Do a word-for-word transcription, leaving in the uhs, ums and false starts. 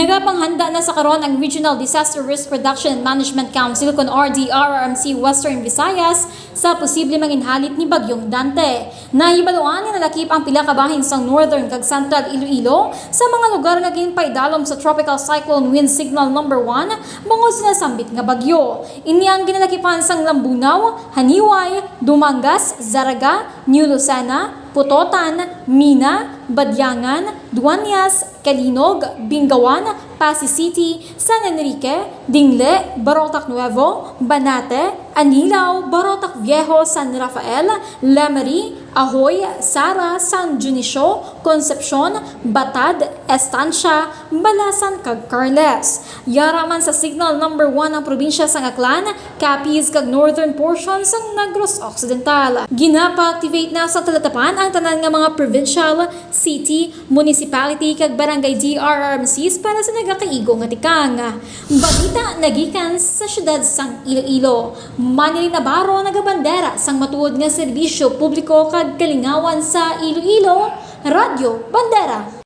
Nagapanghanda na sa karon ang Regional Disaster Risk Reduction and Management Council kon R D R R M C Western Visayas sa posible manginhalit ni Bagyong Dante. Nahibaluan nga nalakip ang pila ka bahin sa Northern kag Central Iloilo sa mga lugar nga ginpaidalom sa Tropical Cyclone Wind Signal Number One bangod sa nasambit nga bagyo. Ini ang ginalakipan sang Lambunao, Janiuay, Dumangas, Zarraga, New Lucena, Pototan, Mina, Badiangan, Duañas, Calinog, Bingawan, Passi City, San Enrique, Dingle, Barotac Nuevo, Banate, Anilao, Barotac Viejo, San Rafael, Lemery, Ahoy, Sara, San Dionisio, Concepcion, Batad, Estancia, Balasan, kag Carles. Yara man sa Signal Number One ang probinsya sang Aklan, Capiz, kag northern portion sang Negros Occidental. Ginapa-activate na sa Talatapan ang tanan nga mga provincial, city, municipality, kag barangay D R R M Cs para sa nagakaigo nga tikang. Balita nagikan sa siyudad sang Iloilo. Manilyn Navarro nagabandera sang matuod nga serbisyo publiko kag kalingawan sa Iloilo, Radyo Bandera.